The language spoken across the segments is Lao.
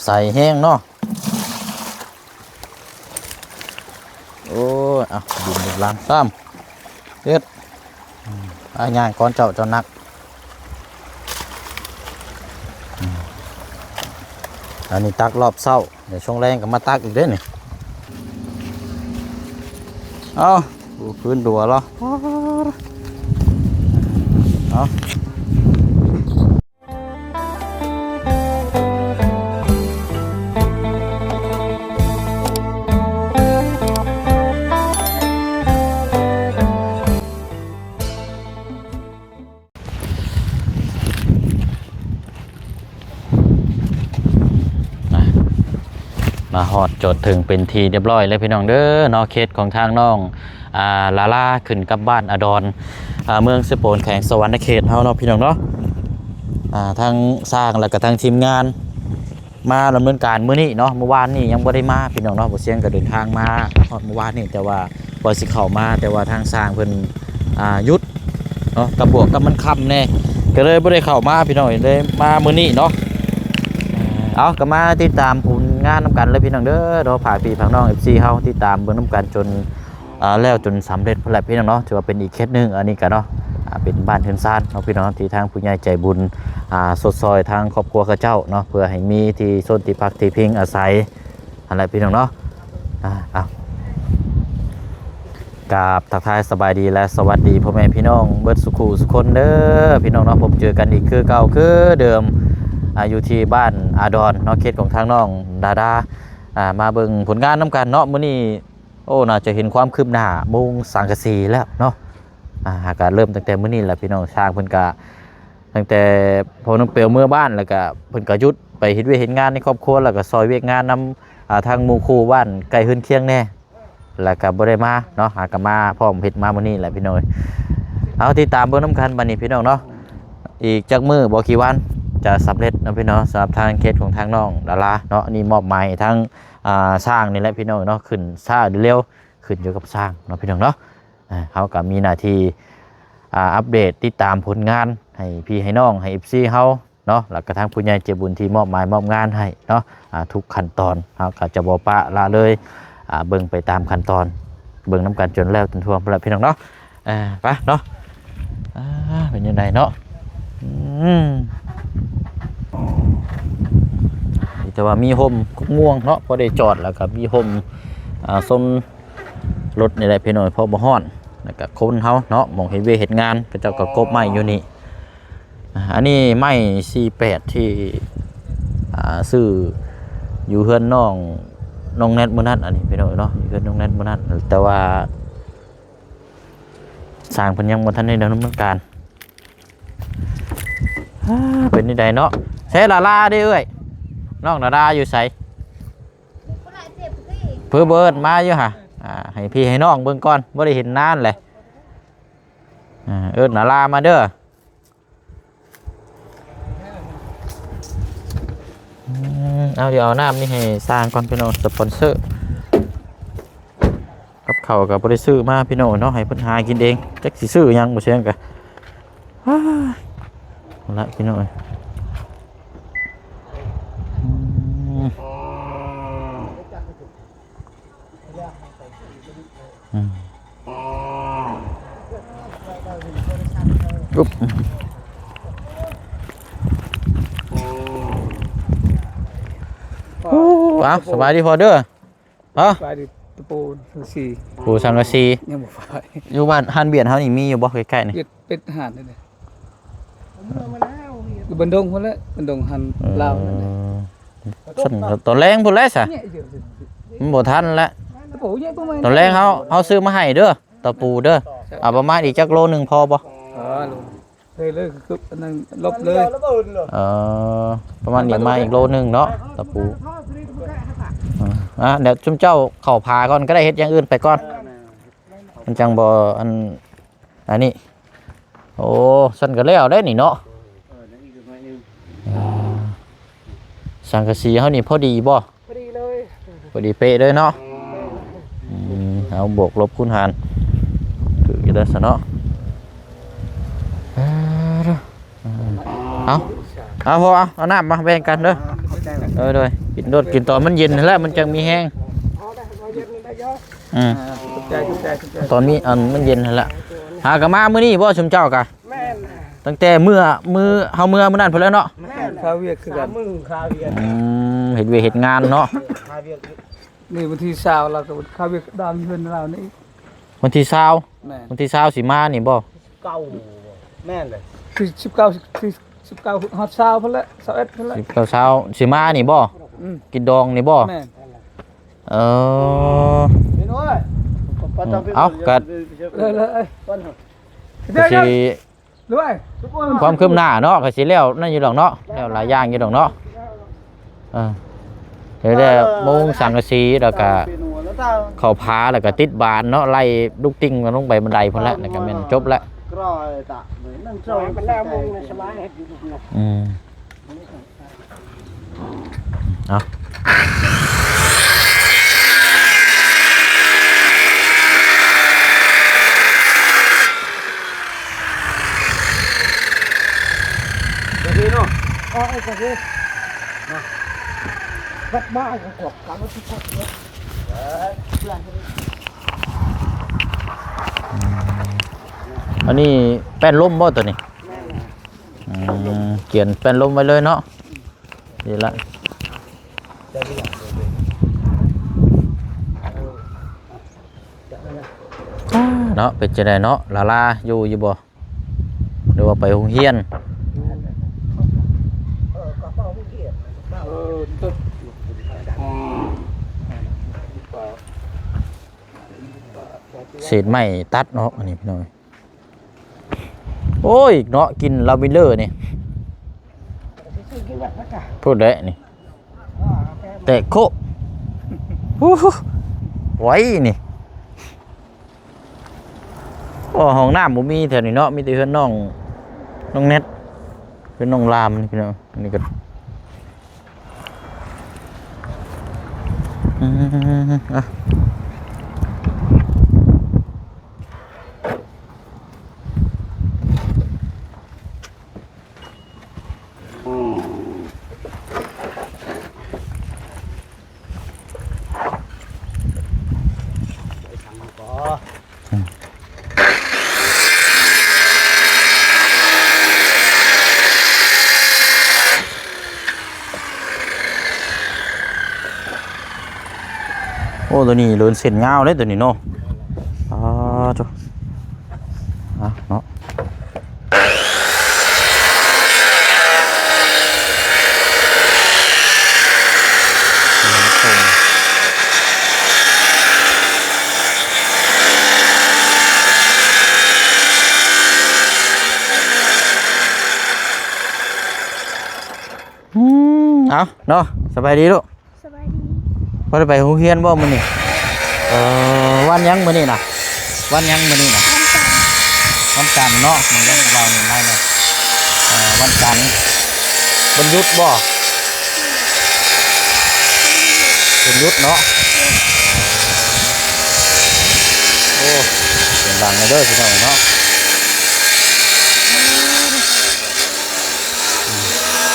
ໃສແຮງເນາະ. ໂອ້ຍ ເອົາ ດິນເປັນລັງຕາມ ເຮັດ ອາ ຍ່າງກ່ອນເຈົ້າ ເຈົ້າໜັກ. ອືມ ອັນນີ້ຕັກຮອບເຊົ້າ ດຽວຊ່ວງແລງກໍມາຕັກອີກເດ້ນີ້. ເອົາ ປູພື້ນດັວເນາະ. ເອົາ ມາຮອດຈອດເຖິງເປັນທີ່ຮຽບຮ້ອຍແລ້ວພີ່ນ້ອງເດີເນາະ, ເຂດຂອງທາງນ້ອງ ອ່າ ລາລາ ຂຶ້ນກັບບ້ານອາດອນ ອ່າ ເມືອງເຊໂປນ ແຂວງສະຫວັນນະເຂດເຮົາເນາະພີ່ນ້ອງເນາະ. ອ່າ ທາງຊ່າງ ແລ້ວກະທາງທີມງານ ມາດຳເນີນການມື້ນີ້ເນາະ, ມື້ວານນີ້ຍັງບໍ່ໄດ້ມາພີ່ນ້ອງເນາະ. ບໍ່ສຽງກໍເດີນທາງມາຮອດມື້ວານນີ້ ແຕ່ວ່າວ່າຊິເຂົ້າມາ ແຕ່ວ່າທາງຊ່າງເພິ່ນ ອ່າ ຢຸດເນາະ, ກະບວກກັບມັນຄ່ຳແດ່ ກໍເລີຍບໍ່ໄດ້ເຂົ້າມາພີ່ນ້ອງ, ເລີຍມາມື້ນີ້ເນາະ. ເອົາ ກໍມາຕິດຕາມຜົນງານນຳກັນເລີຍພີ່ນ້ອງເດີເນາະ, ຝາກພີ່ຝາກນ້ອງ ເອັຟຊີ ເຮົາຕິດຕາມເບິ່ງນຳກັນຈົນ ອ່າ ແລ້ວຈົນສຳເລັດພຸ້ນແຫຼະພີ່ນ້ອງເນາະ. ຖືວ່າເປັນອີກເຂດໜຶ່ງ ອັນນີ້ກະເນາະ ອ່າ ເປັນບ້ານເຮືອນຊານເນາະພີ່ນ້ອງ ທີ່ທາງຜູ້ໃຫຍ່ໃຈບຸນ ອ່າ ຊົດຊ່ອຍທາງຄອບຄົວເຂົາເຈົ້າເນາະ ເພື່ອໃຫ້ມີທີ່ຊົນທີ່ພັກທີ່ພິງອາໄສຫັ້ນແຫຼະພີ່ນ້ອງເນາະ. ອ່າ ເອົາ ກາບທັກທາຍສະບາຍດີ ແລະ ສະຫວັດດີພໍ່ແມ່ພີ່ນ້ອງເບິດສູ່ຄູ່ສູ່ຄົນເດີພີ່ນ້ອງເນາະ. ພົບເຈີກັນອີກຄືເກົ່າຄືເດີມ ອ່າ ຢູ່ທີ່ບ້ານອາດອນເນາະ, ເຂດຂອງທາງນ້ອງດາດາ. ອ່າ ມາເບິ່ງຜົນງານນຳກັນເນາະ ມື້ນີ້ ໂອ້ ໜ້າຈະເຫັນຄວາມຄືບໜ້າມຸງສັງກະສີແລ້ວເນາະ. ອ່າ ຫາກະເລີ່ມຕັ້ງແຕ່ມື້ນີ້ແຫຼະພີ່ນ້ອງ, ຊ່າງເພິ່ນກະ ຕັ້ງແຕ່ພໍ່ນ້ອງເປວເມືອບ້ານ ແລ້ວກະເພິ່ນກະຢຸດໄປເຮັດວຽກເຮັດງານໃນຄອບຄົວ ແລ້ວກະຊ່ອຍວຽກງານນຳ ອ່າ ທາງໝູ່ຄູ່ບ້ານໃກ້ເຮືອນຄຽງແດ່ ແລ້ວກະບໍ່ໄດ້ມາເນາະ, ຫາກະມາພ້ອມເຮັດມາມື້ນີ້ແຫຼະພີ່ນ້ອງເອີຍ. ເອົາ ຕິດຕາມເບິ່ງນຳກັນບັດນີ້ພີ່ນ້ອງເນາະ, ອີກຈັກມື້ບໍ່ກີ່ວັນຈະສຳເລັດເນາະພີ່ນ້ອງ ສຳລັບທາງເຂດຂອງທາງນ້ອງດາລາເນາະ. ນີ້ມອບໝາຍໃຫ້ທາງ ອ່າ ຊ່າງນີ້ແຫຼະພີ່ນ້ອງເນາະ, ຂຶ້ນຊ້າຫຼືເລັວ ຂຶ້ນຢູ່ກັບຊ່າງເນາະພີ່ນ້ອງເນາະ. ອ່າ ເຮົາກໍມີໜ້າທີ່ ອ່າ ອັບເດດຕິດຕາມຜົນງານໃຫ້ພີ່ໃຫ້ນ້ອງ ໃຫ້ ເອັຟຊີ ເຮົາເນາະ, ແລ້ວກໍທາງຜູ້ໃຫຍ່ໃຈບຸນທີ່ມອບໝາຍມອບງານໃຫ້ເນາະ ອ່າ ທຸກຂັ້ນຕອນ ເຮົາກໍຈະບໍ່ປະລະເລີຍ ອ່າ ເບິ່ງໄປຕາມຂັ້ນຕອນ ເບິ່ງນຳກັນຈົນແລ້ວຈົນທົ່ວພຸ້ນແຫຼະພີ່ນ້ອງເນາະ. ອ່າ ໄປເນາະ. ອ່າ ເປັນຈັ່ງໃດເນາະ? ອືມ ມີແຕ່ວ່າມີຮົ່ມກົກງວງເນາະ, ພໍໄດ້ຈອດແລ້ວກໍມີຮົ່ມ ອ່າ ຊົມລົດນີ້ແຫຼະພີ່ນ້ອງ, ເພາະບໍ່ຮ້ອນ. ແລ້ວກໍຄົນເຮົາເນາະ ໝ່ອງເຮັດວຽກເຮັດງານ ເຂົາເຈົ້າກໍກົບໄມ້ຢູ່ນີ້. ອ່າ ອັນນີ້ໄມ້ສີ່ແປດທີ່ ອ່າ ຊື້ຢູ່ເຮືອນນ້ອງ ນ້ອງແນັດມື້ນັ້ນ ອັນນີ້ພີ່ນ້ອງເນາະ, ຢູ່ເຮືອນນ້ອງແນັດມື້ນັ້ນ ແຕ່ວ່າ ຊ່າງເພິ່ນຍັງບໍ່ທັນໄດ້ດຳເນີນການ. ອ່າ ເປັນຈັ່ງໃດເນາະ? ໃສລາລາເດ້ເອື້ອຍ? ນ້ອງລາລາຢູ່ໃສ? ເພິ່ນເອີ້ນມາຢູ່ຫະ. ອ່າ ໃຫ້ພີ່ໃຫ້ນ້ອງເບິ່ງກ່ອນ, ບໍ່ໄດ້ເຫັນນານແຫຼະ. ອ່າ ເອີ້ນລາລາມາເດີ. ອືມ ເອົາ ດຽວເອົານ້ຳນີ້ໃຫ້ຊ່າງກ່ອນພີ່ນ້ອງ, ສະປອນເຊີ. ກັບເຂົ້າກໍບໍ່ໄດ້ຊື້ມາພີ່ນ້ອງເນາະ, ໃຫ້ເພິ່ນຫາກິນເອງ, ຈັກຊິຊື້ຫຍັງບໍ່ແຊງກະ. ອ້າ ເອົາລະພີ່ນ້ອງເອີຍ. ອືມ ອືມ ໂອ້ ເອົາ ສະບາຍດີພໍ່ເດີ. ຮະ? ສະບາຍດີ. ຕະປູສັງກະສີ. ປູສັງກະສີ. ຍັງບໍ່ໄດ້. ຢູ່ບ້ານຮ້ານບຽນເຮົານີ້ມີຢູ່ບໍ່ໃກ້ໆນີ້? ເປັດ ເປັດຮ້ານນີ້. ຢູ່ບັນດົງພຸ້ນແຫຼະ, ບັນດົງຫັ້ນ ເອີ ລາວນັ້ນແຫຼະ. ຊັ້ນຕອນແລງພຸ້ນແຫຼະຊະ. ມັນບໍ່ທັນແຫຼະ. ຕອນແລງເຮົາ ເຮົາຊື້ມາໃຫ້ເດີ ຕະປູເດີ. ເອົາປະມານອີກຈັກໂລໜຶ່ງພໍບໍ່? ເອີ ເລີຍ ເລີຍ ຄືອັນນັ້ນລົບເລີຍ. ເອີ ປະມານນີ້ມາອີກໂລໜຶ່ງເນາະ ຕະປູ. ອ່າ ດຽວຊຸມເຈົ້າເຂົ້າຜາກ່ອນກໍໄດ້, ເຮັດຢ່າງອື່ນໄປກ່ອນ ມັນຈັ່ງບໍ່ ອັນ ອັນນີ້. ໂອ້ ຊັ້ນກໍແລ້ວໄດ໋ນີ້ເນາະ. ເອີ ສັງກະສີເຮົານີ້ພໍດີບໍ່? ພໍດີເລີຍ. ພໍດີເປະເລີຍເນາະ. ອືມ ເອົາ ບວກລົບຄູນຫານ ຖືກຢູ່ເດີຊະເນາະ. ເອົາ ເອົາ ເອົາ ພໍ່ ເອົາ ເອົານ້ຳມາແບ່ງກັນເດີ. ເອີ ໂດຍ. ກິນໂດດກິນຕອນມັນເຢັນຫັ້ນແຫຼະ ມັນຈັ່ງມີແຮງ. ເອົາໄດ້ ເອົາເຢັນໄດ້ເດີ. ອືມ ອ່າ ຂອບໃຈ ຂອບໃຈ ຂອບໃຈ. ຕອນມີອັນມັນເຢັນຫັ້ນແຫຼະ. ຫາກໍມາມື້ນີ້ບໍ່ ຊຸມເຈົ້າກະ? ແມ່ນ. ຕັ້ງແຕ່ເມື່ອ ມື້ເຮົາເມື່ອມື້ນັ້ນພຸ້ນແຫຼະເນາະ. ແມ່ນ. ຄາວຽກຄືກັນ ສາມມື້ຄາວຽກ. ອືມ ເຮັດວຽກເຮັດງານເນາະ. ຄາວຽກ. ນີ້ວັນທີຊາວ ລາວກໍຄາວຽກດອນເຮືອນລາວນີ້. ວັນທີຊາວ. ແມ່ນ. ວັນທີຊາວຊິມານີ້ບໍ່? ເກົ້າ ແມ່ນເລີຍ. ທີສິບເກົ້າ ທີສິບເກົ້າຮອດຊາວພຸ້ນແຫຼະ ຊາວເອັດພຸ້ນແຫຼະ. ສິບເກົ້າ ຊາວຊິມານີ້ບໍ່? ອືມ ກິນດອງນີ້ບໍ່? ແມ່ນ. ເອີ ເອົາ ກໍ ເລີຍໆ ເລີຍໆ ຊິ ຄວາມຄືບໜ້າເນາະ ກໍຊິແລ້ວນັ້ນຢູ່ດອກເນາະ ແລ້ວຫຼາຍຢ່າງຢູ່ດອກເນາະ. ເອີ ແລ້ວມຸງສັງກະສີ ແລ້ວກະເຂົ້າຜາ ແລ້ວກະຕິດບານເນາະ ໄລ່ລູກຕິ່ງລົງໄປບັນໄດພຸ້ນແຫຼະ ແລ້ວກະແມ່ນຈົບແລ້ວ. ອືມ ເອົາ ກະດີເນາະ. ເອີ ເອີ ກະດີນະ. ບັດມາກໍຂອບກັນທີ່ພັກເນາະ. ອັນນີ້ແປ້ນລົມບໍ່ຕົວນີ້? ແມ່ນ. ອືມ ກຽນແປ້ນລົມໄວ້ເລີຍເນາະ. ນີ້ລະ ເນາະ ເປັນຈັ່ງໃດເນາະ ລາລາຢູ່ຢູ່ບໍ່ ຫຼືວ່າໄປໂຮງຮຽນ? ເສດໄມ້ຕັດອອກ ອັນນີ້ພີ່ນ້ອງ. ໂອ້ຍເນາະ ກິ່ນລາເວັນເດີນີ້ ພຸ້ນແຫຼະນີ້ ແຕກໂຄະ ໂອ້ໂຫ ໄວນີ້. ໂອ້ ຫ້ອງນ້ຳບໍ່ມີແຖວນີ້ເນາະ ມີແຕ່ເຮືອນນ້ອງ ນ້ອງແນັດ ເຮືອນນ້ອງລາມນີ້ພີ່ນ້ອງ. ອັນນີ້ກໍ ອືມ ອ່ະ ໂອ້ ຕົວນີ້ເລີນເສັ້ນຍາວເດ້ຕົວນີ້ເນາະ. ອາ ໂທ້ ອະ ເນາະ. ອືມ ເອົາເນາະ ສະບາຍດີລູກ. ສະບາຍດີ. ບໍ່ໄດ້ໄປໂຮງຮຽນບໍ່ມື້ນີ້? ເອີ ວັນຫຍັງມື້ນີ້ນະ? ວັນຫຍັງມື້ນີ້ນະ? ວັນຈັນ. ວັນຈັນເນາະ ມື້ນີ້ເຮົານີ້ມາເນາະ. ເອີ ວັນຈັນ ວັນຢຸດບໍ່? ວັນຢຸດເນາະ. ໂອ້ ສຽງດັງເດີພີ່ນ້ອງເນາະ.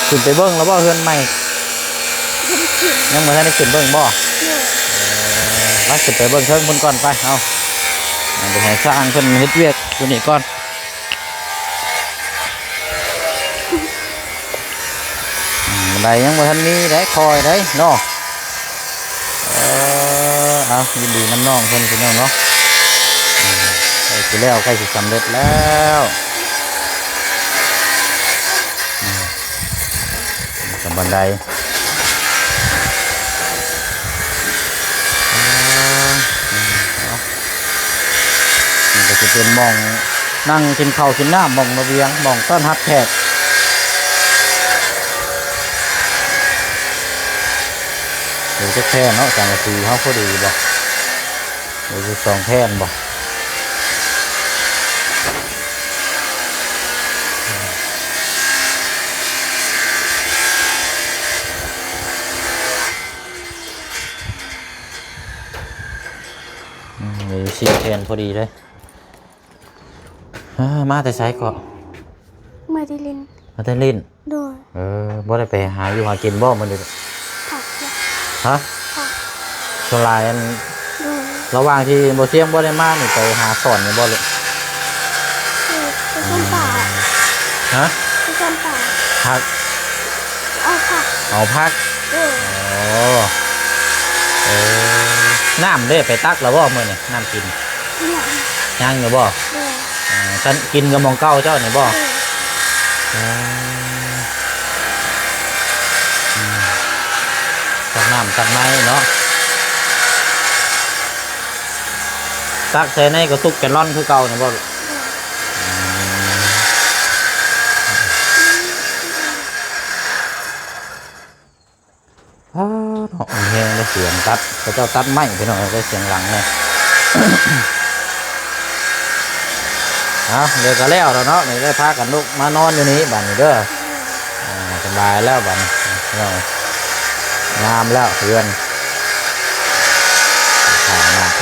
ຂຶ້ນໄປເບິ່ງແລ້ວບໍ່ເຮືອນໃໝ່? ຍັງບໍ່ທັນໄດ້ຂຶ້ນເບິ່ງບໍ່? ເອີ ໄປຂຶ້ນໄປເບິ່ງເທິງພຸ້ນກ່ອນ ໄປ ເຮົາ ໄປໃຫ້ຊ່າງເພິ່ນເຮັດວຽກຢູ່ນີ້ກ່ອນ. ອືມ ບັນໄດຍັງບໍ່ທັນມີເດ້ ຄ່ອຍເດ້ເນາະ. ເອີ ເອົາ ຍິນດີນຳນ້ອງເພິ່ນພີ່ນ້ອງເນາະ. ອືມ ໃກ້ຊິແລ້ວ ໃກ້ຊິສຳເລັດແລ້ວ. ອືມ ກະບັນໄດ. ນີ້ກະຊິເປັນໝ່ອງນັ່ງກິນເຂົ້າກິນນ້ຳ ໝ່ອງລະວຽງ ໝ່ອງຕ້ອນຮັບແຂກ. ເອີ ຈັກແຜ່ນເນາະ ສັງກະສີເຮົາພໍດີບໍ່? ເອີ ສອງແຜ່ນບໍ່? ອືມ ເອີ ສີ່ແຜ່ນພໍດີເລີຍ. ເອີ ມາແຕ່ໃສເກາະ? ມາແຕ່ຫຼິ້ນ. ມາແຕ່ຫຼິ້ນ? ໂດຍ. ເອີ ບໍ່ໄດ້ໄປຫາຢູ່ຫາກິນບໍ່ມື້ນີ້? ພັກຢູ່. ຮະ? ຜັກ. ສ່ວນຫຼາຍອັນ ໂດຍ ລະຫວ່າງທີ່ບໍ່ສຽງບໍ່ໄດ້ມານີ້ ໄປຫາສອນຢູ່ບໍ່ລູກ? ໂດຍ ໄປສວນຜັກ. ຮະ? ໄປສວນຜັກ. ຜັກ? ເອົາຜັກ. ເອົາຜັກ. ໂດຍ. ອໍ ເອີ ນ້ຳເດ້ ໄປຕັກແລ້ວບໍ່ມື້ນີ້? ນ້ຳກິນ ຍັງ. ຍັງຢູ່ບໍ່? ໂດຍ. ອ່າ ກັນກິນກັບໝ່ອງເກົ່າເຈົ້ານີ້ບໍ່? ໂດຍ. ອໍ ອືມ ຕັກນ້ຳຕັກໃນເນາະ ຕັກໃສ່ໃນກະຕຸກແກລອນຄືເກົ່ານີ້ບໍ່? ໂດຍ. ອືມ ອ້າ ເນາະ ມັນແຮງເດ້ ສຽງຕັດ ເຂົາເຈົ້າຕັດໄມ້ພີ່ນ້ອງເອີຍ ໄດ້ສຽງຫຼັງແດ່. ເອົາ ດຽວກະແລ້ວແລ້ວເນາະ ນີ້ໄດ້ພາກັນລຸກມານອນຢູ່ນີ້ບາດນີ້ເດີ. ອ່າ ສະບາຍແລ້ວບາດນີ້ພີ່ນ້ອງ ງາມແລ້ວເຮືອນ ຫາໜ້າແຄ.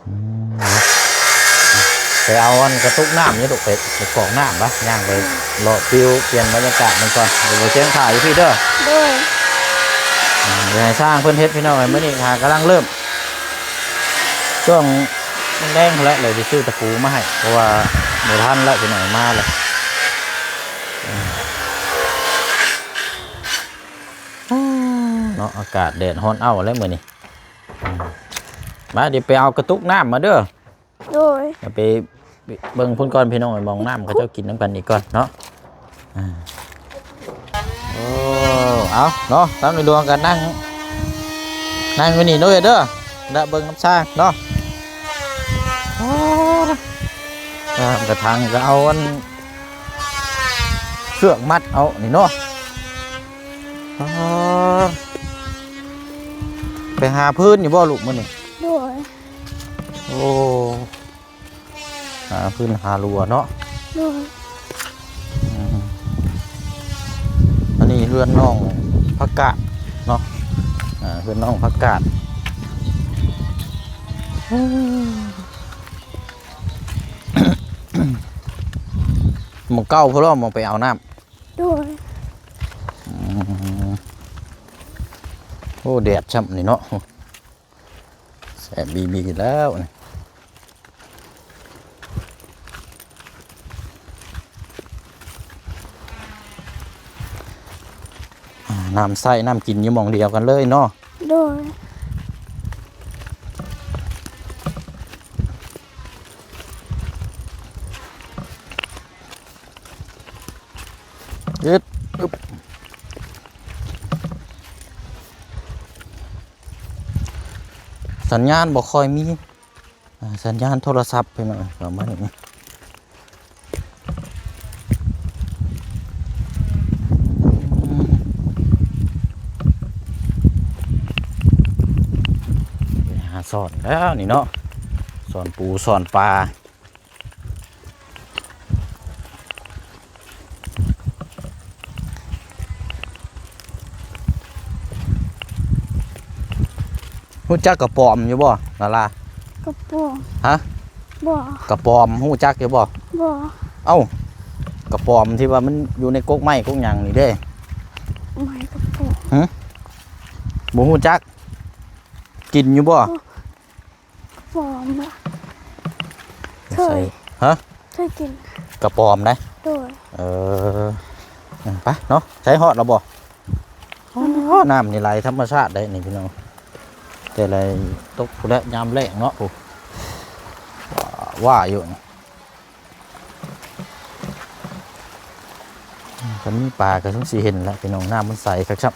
ອືມ ໄປເອົາອັນກະຕຸກນ້ຳຢູ່ລູກ ໄປ ໄປກອກນ້ຳບະ ຍ່າງໄປເລາະຟິວປ່ຽນບັນຍາກາດມັນກ່ອນ ດຽວບໍ່ສຽງຖ່າຍຢູ່ພີ້ເດີ. ໂດຍ. ອືມ ດຽວໃຫ້ຊ່າງເພິ່ນເຮັດພີ່ນ້ອງເອີຍ ມື້ນີ້ຫາກຳລັງເລີ່ມ ຊ່ວງແລງໆພຸ້ນແຫຼະ ເລີຍຊິຊື້ຕະປູມາໃຫ້ ເພາະວ່າບໍ່ທັນແລ້ວພີ່ນ້ອງ ມາແລ້ວ. ອືມ ເນາະ ອາກາດແດດຮ້ອນເອົ້າແລ້ວມື້ນີ້. ອືມ ມາ ດຽວໄປເອົາກະຕຸກນ້ຳມາເດີ. ໂດຍ. ດຽວໄປເບິ່ງພຸ້ນກ່ອນພີ່ນ້ອງ ໄປໝ່ອງນ້ຳເຂົາເຈົ້າກິນນຳກັນອີກກ່ອນເນາະ. ອ່າ ໂອ້ ເອົາເນາະ ທາງໃນຫຼວງກະນັ່ງ ນັ່ງຢູ່ນີ້ເດີ ເດີ ລະເບິ່ງນຳຊ່າງເນາະ. ໂອ້ ກະຖາງກະເອົາອັນ ເຊືອກມັດເອົານີ້ເນາະ. ອໍ ໄປຫາຟືນຢູ່ບໍ່ລູກມື້ນີ້? ໂດຍ. ໂອ້ ຫາຟືນຫາລົວເນາະ. ໂດຍ. ອືມ ອັນນີ້ເຮືອນນ້ອງຜັກກາດເນາະ ອ່າ ເຮືອນນ້ອງຜັກກາດ. ໝ່ອງເກົ່າພຸ້ນບໍ່ ໝ່ອງໄປເອົານ້ຳ? ໂດຍ. ອືມ ໂອ້ ແດດຊ້ຳນີ້ເນາະ ແສບບີໆແລ້ວນີ້. ອ່າ ນ້ຳໃຊ້ນ້ຳກິນຢູ່ໝ່ອງດຽວກັນເລີຍເນາະ. ໂດຍ. ອຶບ ອຶບ ສັນຍານບໍ່ຄ່ອຍມີ ອ່າ ສັນຍານໂທລະສັບພີ່ນ້ອງ ປະມານນີ້. ໄປຫາສອນແລ້ວນີ້ເນາະ ສອນປູສອນປາ. ຮູ້ຈັກກະປອມຢູ່ບໍ່ ລາລາ? ກະປອມ. ຮະ? ບໍ່. ກະປອມຮູ້ຈັກຢູ່ບໍ່? ບໍ່. ເອົ້າ ກະປອມທີ່ວ່າມັນຢູ່ໃນກົກໄມ້ກົກຫຍັງນີ້ເດ້. ໄມ້ກະປອມ. ຫຶ? ບໍ່ຮູ້ຈັກ? ກິນຢູ່ບໍ່? ບໍ່. ປອມລະ ເຄີຍ. ຮະ? ເຄີຍກິນ ກະປອມໄດ໋. ໂດຍ. ເອີ ໄປເນາະ. ໃສຮອດແລ້ວບໍ່? ອໍ ນ້ຳນີ້ໄຫຼທຳມະຊາດໄດ໋ນີ້ພີ່ນ້ອງ ແຕ່ໄຫຼຕົກພຸ້ນແຫຼະ ຍາມແລ້ງເນາະ ຜູ້ ວ່າຢູ່ນີ້. ຄັນມີປາກະສົງຊິເຫັນແຫຼະພີ່ນ້ອງ ນ້ຳມັນໃສຄັກຊ້ຳ.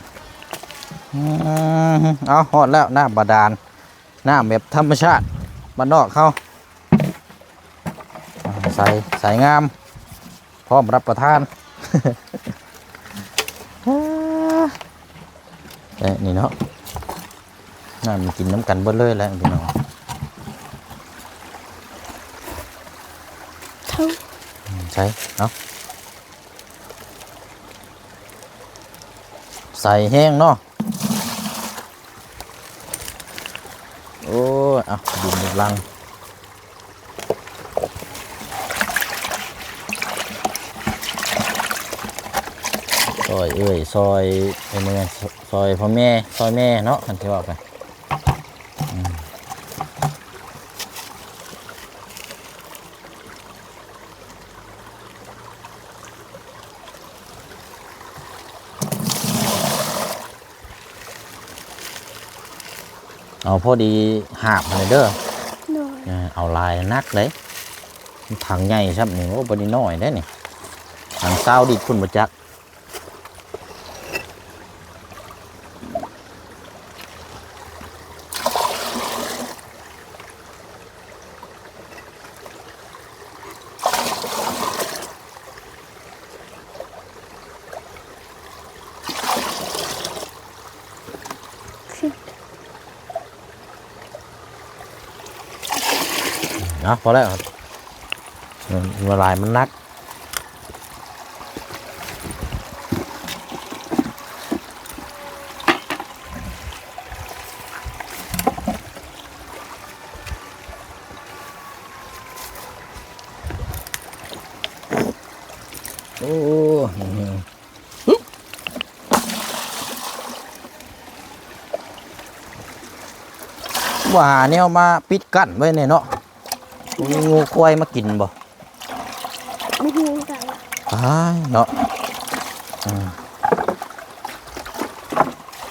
ອືມ ເອົາ ຮອດແລ້ວ ນ້ຳບາດານ ນ້ຳແບບທຳມະຊາດບ້ານນອກເຮົາ ໃສ ໃສງາມ ພ້ອມຮັບປະທານ. ແຕ່ນີ້ເນາະ ນ້ຳກິນນຳກັນເບິດເລີຍແຫຼະພີ່ນ້ອງ. ໃສ ເອົາ ໃສແຮງເນາະ. ໂອ້ຍ ເອົາ ດິນເປັນລັງ. ຊ່ອຍເອື້ອຍ ຊ່ອຍ ເປັນເມືອງ ຊ່ອຍພໍ່ແມ່ ຊ່ອຍແມ່ເນາະ ຄັນຊິເວົ້າໄປ. ອືມ ເອົາພໍດີຫາບຫັ້ນເດີ. ໂດຍ. ເອີ ເອົາຫຼາຍໜັກເດ້. ຖັງໃຫຍ່ຊ້ຳນີ້ ໂອ້ ບໍ່ໄດ້ນ້ອຍເດ້ນີ້. ຖັງຊາວລິດພຸ້ນບໍ່ຈັກ. ເນາະ ພໍແລ້ວ ມັນຫຼາຍ ມັນໜັກ. ໂອ້ ວ່າແນວມາປິດກັ້ນໄວ້ແດ່ເນາະ. ມີງົວຄວາຍມາກິນບໍ່? ບໍ່ຮູ້ຄືກັນ. ຕາຍເນາະ. ອືມ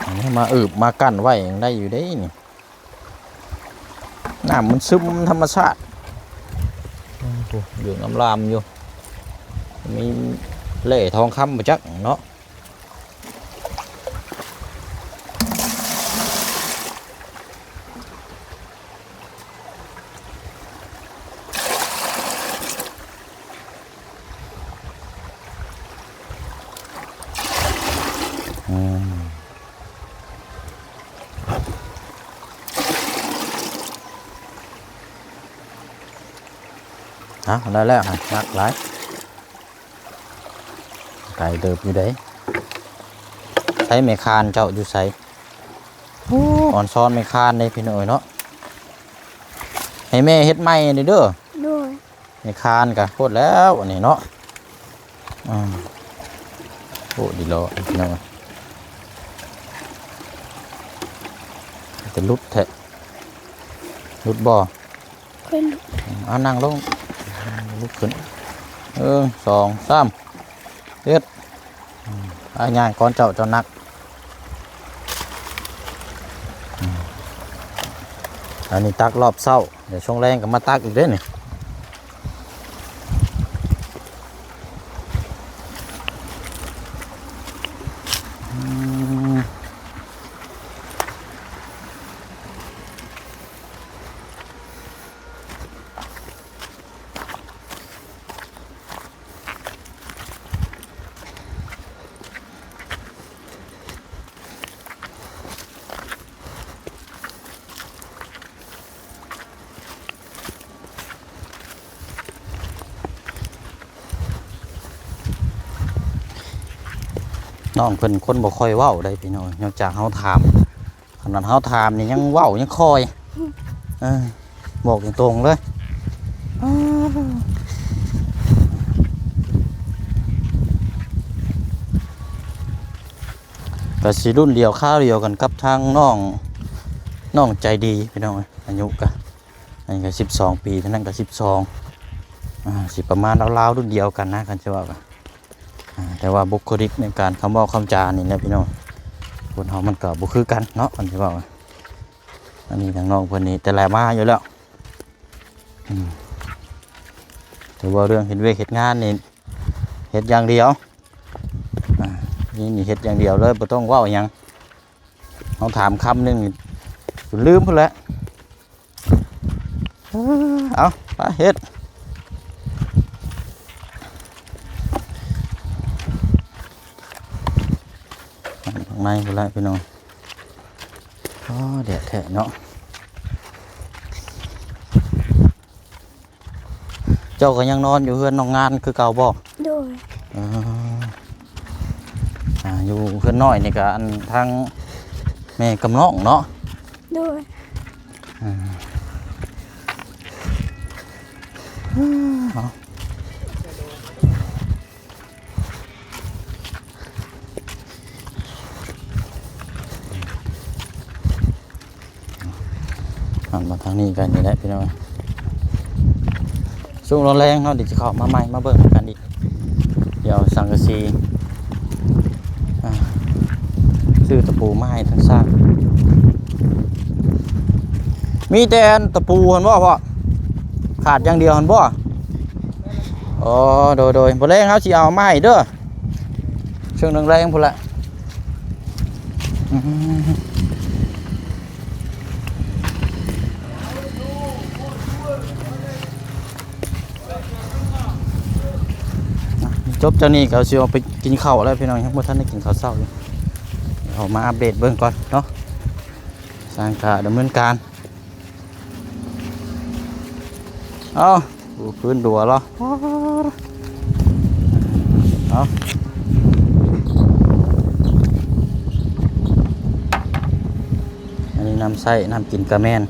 ອັນນີ້ມາອຶບມາກັ້ນໄວ້ຍັງໄດ້ຢູ່ເດ້ນີ້. ນ້ຳມັນຊຶມທຳມະຊາດ. ໂອ້ ເຫຼືອງອຳລາມຢູ່. ມີແຮ່ທອງຄຳບໍ່ຈັກເນາະ. ອືມ ເອົາ ໄດ້ແລ້ວ ໜັກຫຼາຍ. ໄກເຕີບຢູ່ເດ້. ໃສແມ່ຄານເຈົ້າຢູ່ໃສ? ໂອ້ ອອນຊອນແມ່ຄານເດ້ພີ່ນ້ອງເອີຍເນາະ. ໃຫ້ແມ່ເຮັດໃໝ່ເດີ. ໂດຍ. ແມ່ຄານກະໂພດແລ້ວອັນນີ້ເນາະ. ອືມ ໂພດດີຫຼໍພີ່ນ້ອງ. ແຕ່ຫຼຸດແທ້ ຫຼຸດບໍ່? ຂຶ້ນ ເອົານັ່ງລົງ ລຸກຂຶ້ນ ໜຶ່ງ ສອງ ສາມ ເຮັດ ອາ ຍ່າງກ່ອນເຈົ້າ ເຈົ້າໜັກ. ອັນນີ້ຕັກຮອບເຊົ້າ ດຽວຊ່ວງແລງກໍມາຕັກອີກເດ້ນີ້. ນ້ອງເພິ່ນຄົນບໍ່ຄ່ອຍເວົ້າໄດ໋ພີ່ນ້ອງ ນອກຈາກເຮົາຖາມ. ຂະໜາດເຮົາຖາມນີ້ຍັງເວົ້າຍັງຄ່ອຍ. ເອີ ບອກຕົງໆເລີຍ. ກໍຊິລຸ້ນດຽວຄາວດຽວກັນກັບທາງນ້ອງ ນ້ອງໃຈດີພີ່ນ້ອງເອີຍ. ອາຍຸກະ ອັນນີ້ກະສິບສອງປີ ທາງນັ້ນກະສິບສອງ ອາ ຊິປະມານລາວໆລຸ້ນດຽວກັນນະ ຄັນຊິເວົ້າກະ. ອາ ແຕ່ວ່າບຸກຄະລິກໃນການຄຳເວົ້າຄຳຈານີ້ແຫຼະພີ່ນ້ອງ ຄົນເຮົາມັນກໍບໍ່ຄືກັນເນາະ ຄັນຊິເວົ້າ. ອັນນີ້ທາງນ້ອງເພິ່ນນີ້ແຕ່ແລະມາຢູ່ແລ້ວ. ອືມ ແຕ່ວ່າເລື່ອງເຮັດວຽກເຮັດງານນີ້ເຮັດຢ່າງດຽວ. ອາ ນີ້ ນີ້ເຮັດຢ່າງດຽວເລີຍ ບໍ່ຕ້ອງເວົ້າຫຍັງ. ເຮົາຖາມຄຳໜຶ່ງຈົນລືມພຸ້ນແຫຼະ. ເອົາ ໄປເຮັດ ຂ້າງໃນພຸ້ນແຫຼະພີ່ນ້ອງ. ອໍ ແດດແທ້ເນາະ. ເຈົ້າກໍຍັງນອນຢູ່ເຮືອນນ້ອງງານຄືເກົ່າບໍ່? ໂດຍ. ເອີ ອ່າ ຢູ່ເຮືອນນ້ອຍນີ້ກໍ ອັນ ທາງແມ່ກັບນ້ອງເນາະ? ໂດຍ. ອ່າ ເອົາ ເ ຫັນມາທາງນີ້ກັນນີ້ແຫຼະພີ່ນ້ອງ. ຊ່ວງແລງໆເນາະ ດຽວຈະເຂົ້າມາໃໝ່ ມາເບິ່ງນຳກັນອີກ. ດຽວສັງກະສີ ອ່າ ຊື້ຕະປູມາໃຫ້ທັງຊ່າງ. ມີແຕ່ອັນຕະປູຫັ້ນບໍ່ພໍ່? ຂາດຢ່າງດຽວຫັ້ນບໍ່? ອໍ ໂດຍໆ ມື້ແລງເຮົາຊິເອົາມາໃຫ້ເດີ ຊ່ວງແລງໆພຸ້ນລະ. ອືມ ຈົບຈາກນີ້ກໍຊິອອກໄປກິນເຂົ້າແລ້ວພີ່ນ້ອງ, ຍັງບໍ່ທັນໄດ້ກິນເຂົ້າເຊົ້າຢູ່. ອອກມາອັບເດດເບິ່ງກ່ອນເນາະ, ຊ່າງກະດຳເນີນການ. ເອົ້າ ປູພື້ນດັວເນາະ. ເອົ້າ ອັນນີ້ນ້ຳໃຊ້ ນ້ຳກິນກະແມ່ນ.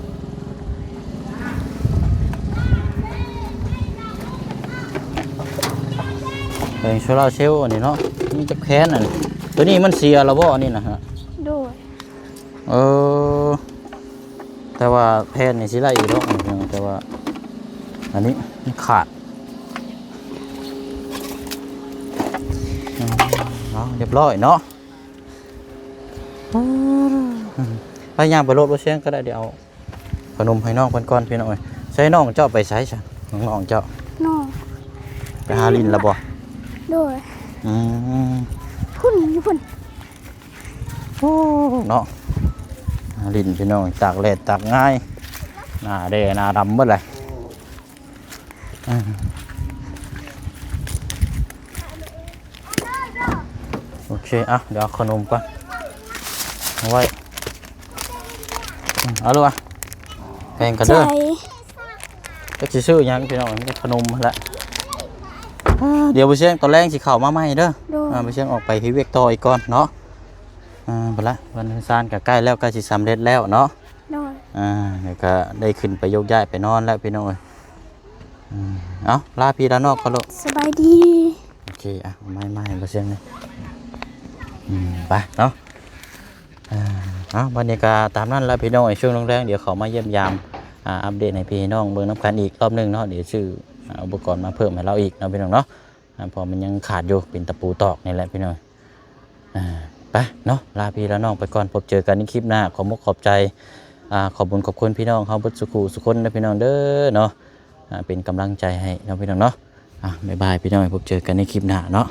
ແຜງໂຊລາເຊວອັນນີ້ເນາະ, ມີຈັກແຜ່ນອັນນີ້? ຕົວນີ້ມັນເສຍແລ້ວບໍ່ ອັນນີ້ນະ? ໂດຍ. ເອີ ແຕ່ວ່າແຜ່ນນີ້ຊິໄດ້ຢູ່ດອກ ແຕ່ວ່າອັນນີ້ມັນຂາດ. ເອົາ ຮຽບຮ້ອຍເນາະ. ໄປ ຍ່າງໄປໂລດ ບໍ່ສຽງກໍໄດ້. ດຽວເອົາຂະໜົມໃຫ້ນ້ອງເພິ່ນກ່ອນພີ່ນ້ອງເອີຍ. ໃສ່ ນ້ອງເຈົ້າໄປໃສຊະ? ນ້ອງເຈົ້າ ນ້ອງ ໄປຫາຫຼິ້ນລະບໍ່? ໂດຍ. ອືມ ພຸ້ນ ຢູ່ພຸ້ນ. ໂອ້ ເນາະ ຫຼິ້ນພີ່ນ້ອງ, ຕາກແດດຕາກງາຍ ໜ້າແດ່ໜ້າດຳເບິດເລີຍ. ໂອເຄ ອ່ະ ດຽວເອົາຂະໜົມກ່ອນ ເອົາໄວ້. ອືມ ເອົາລູກ ອ່ະ ແບ່ງກັນເດີ. ຈັກຊິຊື້ຫຍັງພີ່ນ້ອງ, ມີແຕ່ຂະໜົມຫັ້ນແຫຼະ. ອ່າ ດຽວບໍ່ສຽງຕອນແລງຊິເຂົ້າມາໃໝ່ເດີ. ໂດຍ. ອ່າ ບໍ່ສຽງອອກໄປເຮັດວຽກຕໍ່ອີກກ່ອນເນາະ. ອ່າ ພຸ້ນລະ ເຮືອນຊານກໍໃກ້ແລ້ວ ໃກ້ຊິສຳເລັດແລ້ວເນາະ. ໂດຍ. ອ່າ ແລ້ວກໍໄດ້ຂຶ້ນໄປໂຍກຍ້າຍໄປນອນແລ້ວພີ່ນ້ອງເອີຍ. ອືມ ເອົາ ລາພີ່ລານ້ອງກ່ອນລູກ. ສະບາຍດີ. ໂອເຄ ອ່ະ ເອົາໄມ້ມາໃຫ້ບໍ່ສຽງນີ້. ອືມ ໄປເນາະ. ອ່າ ເອົາ ບັດນີ້ກໍຕາມນັ້ນລະພີ່ນ້ອງເອີຍ, ຊ່ວງແລງໆ ດຽວເຂົ້າມາຢ້ຽມຢາມ ອ່າ ອັບເດດໃຫ້ພີ່ໃຫ້ນ້ອງເບິ່ງນຳກັນອີກລອບໜຶ່ງເນາະ. ດຽວຊື້ ອ່າ ອຸປະກອນມາເພີ່ມໃຫ້ລາວອີກເນາະພີ່ນ້ອງເນາະ, ອ່າ ເພາະມັນຍັງຂາດຢູ່ ເປັນຕະປູຕອກນີ້ແຫຼະພີ່ນ້ອງ. ອ່າ ໄປເນາະ ລາພີ່ລານ້ອງໄປກ່ອນ, ພົບເຈີກັນໃນຄລິບໜ້າ. ຂອບມຸກຂອບໃຈ ອ່າ ຂອບບຸນຂອບຄຸນພີ່ນ້ອງເຮົາເບິດສູ່ຄູ່ສູ່ຄົນເດີພີ່ນ້ອງເດີເນາະ, ອ່າ ເປັນກຳລັງໃຈໃຫ້ເນາະພີ່ນ້ອງເນາະ. ອ່າ ບາຍບາຍພີ່ນ້ອງ, ພົບເຈີກັນໃນຄລິບໜ້າເນາະ.